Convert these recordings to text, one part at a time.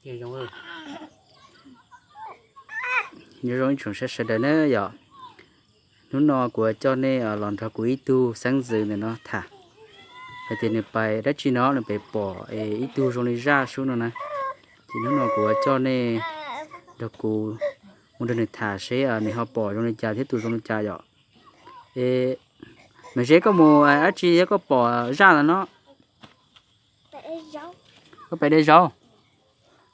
Nyob zoo ib tsoom saib sawv daws na yom. Hnub no kuv coj nej los nrog kuv ib tug xeeb ntxwv ntawm no tham hais tias nws pais dab tsi no nws pem pom ib tug zoo li zaj sub no na. Ces hnub no kuv coj nej nrog kuv mus nrog nws tham seb nws ho pom zoo li cas thiab tus zoo li cas yom. Mas Zeb, koj mus dab tsi thiab koj pom zaj ntawd no? Koj pem de zaub,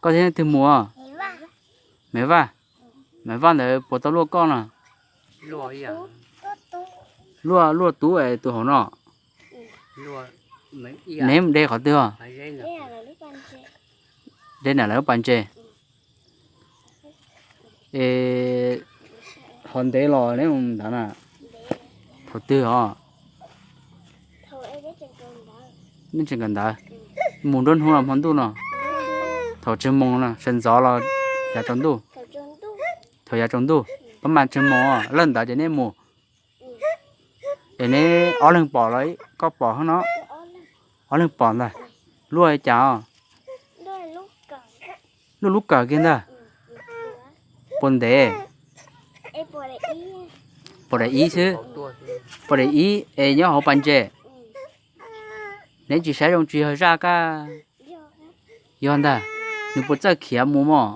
koj thiab leej twg mus? Maiv Vaj, Maiv Vaj ntawd puas tau luaj koj no? Luaj, luaj tub es tus hauv no. Neb mus de qhov twg os? De nram lawv lub pas ntses. Es ho ntev los neb mus ntawd na? Thaum twg os? Neb tseem kawm ntawv. Mus nruab hnub los hmo ntuj no? Thaum tsawg moos no, sawv ntxov los yav tsaus ntuj? Thaum yav tsaus ntuj. Pab mas tsawg moos lawm ntawd ces neb mus. Es neb ob leeg pom los koj pom no? Ob leeg pom ntag. Luaj li cas os? Luaj lub kawm kiag ntag. Puas ntev? Puas daim ib xwb. Puas daim ib es nyob hauv pas ntses. Neb tsis saib zoo tsis yog zaj kab? Yog ntag. Nws puas txawj khiav mus mog?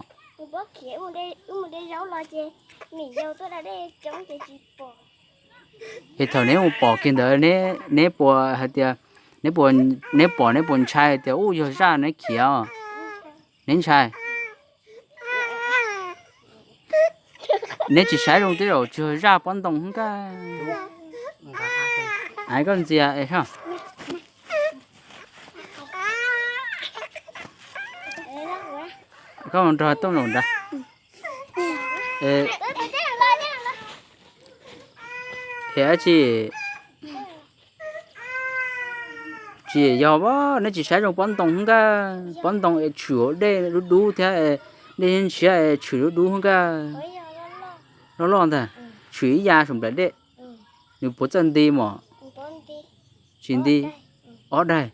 Es thaum neb mus pom kiag ntawd neb puas hais tias, neb pom neb puas ntshai tias ub yog zaj neb khiav? Neb ntshai. Neb tsis saib zoo tej zaum tsis yog zaj pob ntoo hwb kab. Koj ntxias es koj nrog tooj zaum nrad. Es dab tsi? Tsis yog, neb tsis saib zoo pob ntoo hwb kab. Pob ntoo es tshwm dej dub dub thiab, dej ntshiab es tshwm dub dub hwb kab. Loj loj ntag, tshwm ib ya saum nplaim dej. Nws puas txawj nti mog? Tsis nti. Ob daig.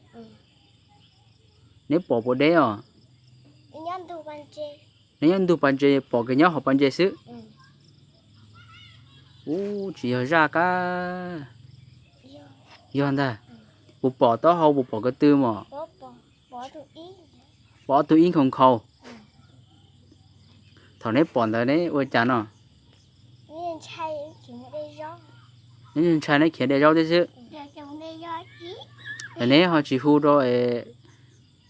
Neb pom puas deb os? Neb nyob ntug pas ntses, pom kiag nyob hauv pas ntses xwb. Ub, tsis yog zaj kab. Yog ntag. Puas pom taub hau, puas pom ko tw mog? Pom ob tug ib nkhaus nkhaus. Thaum neb pom ntawd neb ua cas no? Neb ntshai neb khiav de zaub thiab xwb. Es neb ho tsis hu rau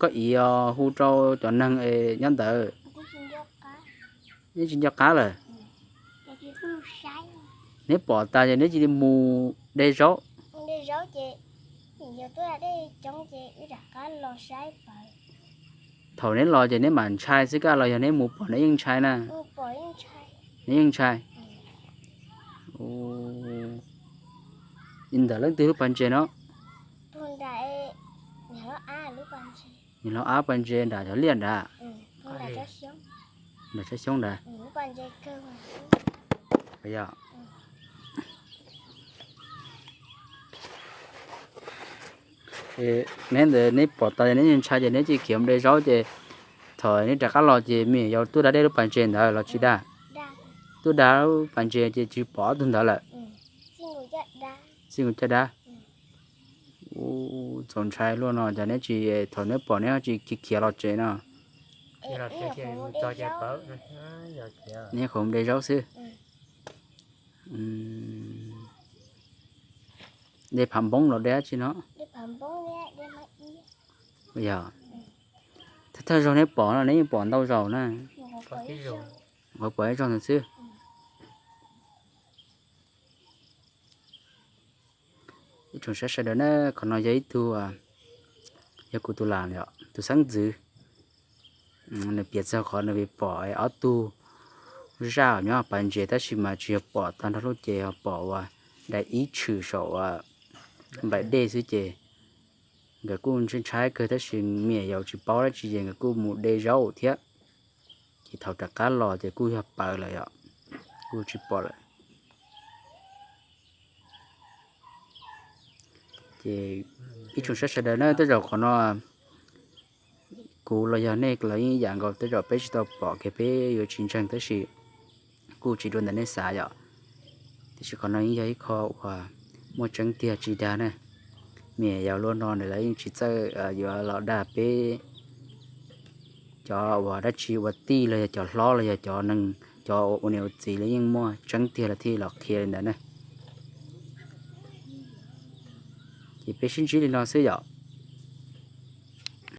koj ib, hu rau cov neeg es nyob ntawd. Neb tsis nco qab lawm. Neb pom tas ces neb cia li mus de zaub. Thaum neb los ces neb mam ntshai xwb kab los yog neb mus pom neb yeej ntshai na? Neb yeej ntshai. Ntawm leej twg lub pas ntses no? Niam hlob Ab pas ntses nram cov liaj nrad. Nram tsob xyoob nrad. Neb ntawd neb pom tas neb yeej ntshai ces neb cia li khiav mus de zaub ces thaum neb rov qab los ces me nyuam yaus tuaj da dej lub pas ntses ntawd los tsis da? Tuaj da lub pas ntses ces tsis pom ob tug ntawd lawm. Txij nkaus caj dab. Ub, txaus ntshai luaj no ces neb tsis, thaum neb pom neb tsis khiav los tsev no? Neb nyuam qhuav mus de zaub xwb. De phav npoob los de dab tsi no? Yog, thawj thawj zaug neb pom no neb yeej pom ntau zaus na? Qhov pom ib zaug ntawd xwb. Ib tsoom saib sawv daws na, qhov no yog ib tug, yog kuv tus lam, tus xeeb ntxwv. Nws piav txog qhov nws pom ob tug zaj nyob pas ntses tab sis mas tsis yog pom tag nrho lub ces yog pom uas daim ib tshwm saum nplaim dej xwb ces nkawd kuj ntshai ntshai kawg tab sis me nyuam yaus tsis paub dab tsi ces nkawd kuj mus de zaub thiab. Ces thaum rov qab los ces kuj yog pawv lawm yom, kuj tsis pom lawm. Ces ib tsoom saib sawv daws na, tej zaum qhov no kuv los yog nej los yeej yam nkaus, tej zaum peb tsis tau pom kiag peb yuav tsis ntseeg, tab sis kuj tsis dua ntawm nej xav yom. Tiam sis qhov no yeej yog ib qho uas muaj tseeb tiag tsis dag na. Mas yog luaj no nws lawv yeej tsis txawj yuav los dag peb cov uas dab tsi ua tij los yog cov hlob los yog cov neeg, cov ua niam ua txiv los yeej muaj tseeb tiag los thiaj los qhia li ntawd na. Ces peb sib ntsib li no xwb yom.